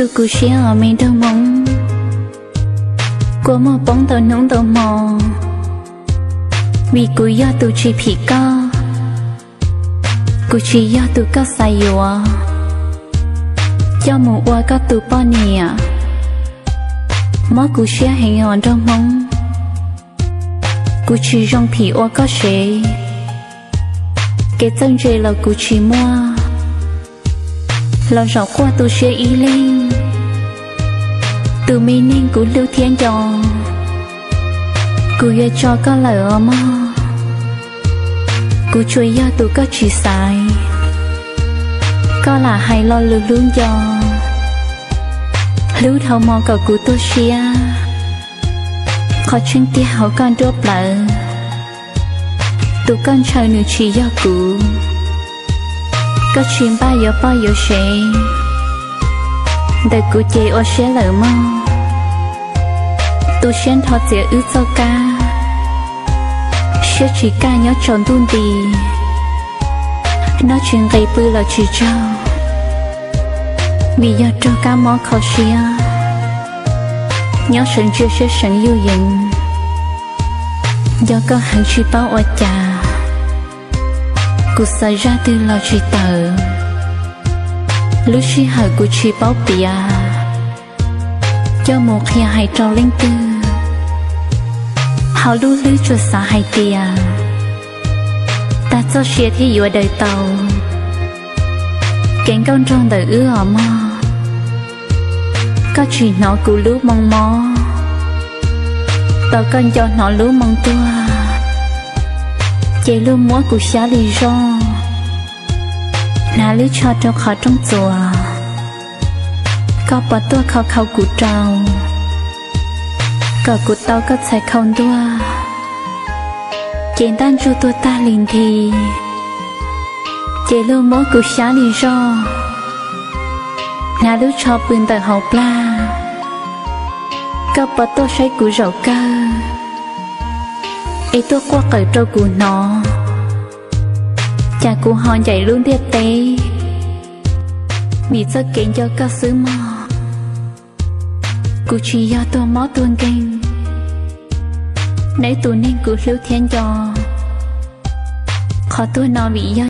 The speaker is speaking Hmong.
Kuv siab os me nraug Hmoob, kua muag poob ntau hnub ntau hmo, vim kuv yog tus tsis phim koj. Kuv tsis yog tus koj xav yuav coj mus ua koj tus poj niam. Mob kuv siab heev os nraug Hmoob, kuv tsis zoo phim ua koj sev. Kev txawj ntse los kuv tsis muaj, los zaum quaj tu siab ib leeg. Tus me neeg kuv hlub thiab nco, kuv yuav tso koj lawm os mog. Kuv tsuas yog tus koj tsis xaiv, koj lam hais lo lus hlub nco. Hlub dhau hmo kom kuv tuag siab, qhov tseeb tiag hauv koj nruab plawv. Tus koj ntshaw nws tsis yog kuv, koj tsis npaj yuav poj yuav sev, ntawm kuv ces ua siab lawm mog. Tu siab nrho txiav wb txoj kab, siab tsis kaj nyob tsaus ntuj nti. Noj tsis nqis pw los tsis tsaug, vim yog raug kab mob kho siab. Nyob sawv ntsia siab seev yuj yees, nco koj heev tsis paub ua cas. Kuv xav zaj twg los tsis tawm, lub sij hawm kuv tsis paub piav. Coj mus qhia hais rau leej twg, hauv lub hlwb tsuas xav hais tias tag txoj sia thiaj yuav daws tau. Kev nkauj nraug ntawm wb os mog, koj tsis hnov kuv lub moo mob, tos koj nco hnov lub moo tuag, ces luag muab kuv xyab li zoj. Hnav lub tsho rau qhov rooj txuas, koj puas tuaj khau khau kuv rau, kom kuv tau koj txhais khau ntuag. Ces ntaj ntsug tuag tag li nthi, ces luag muab kuv xyab li zoj. Hnav lub tsho pw ntawm hauv plag, koj puas tuaj saib kuv zaum kawg, es tuaj quaj qawm rau kuv hnov. Cas kuv ho ncaim lub ntiaj teb, vim txoj kev nco koj xwb mog. Kuv tsis yog tuag mob tuag nkeeg, neb tus neeg kuv hlub thiab nco. Qhov tuag no vim yog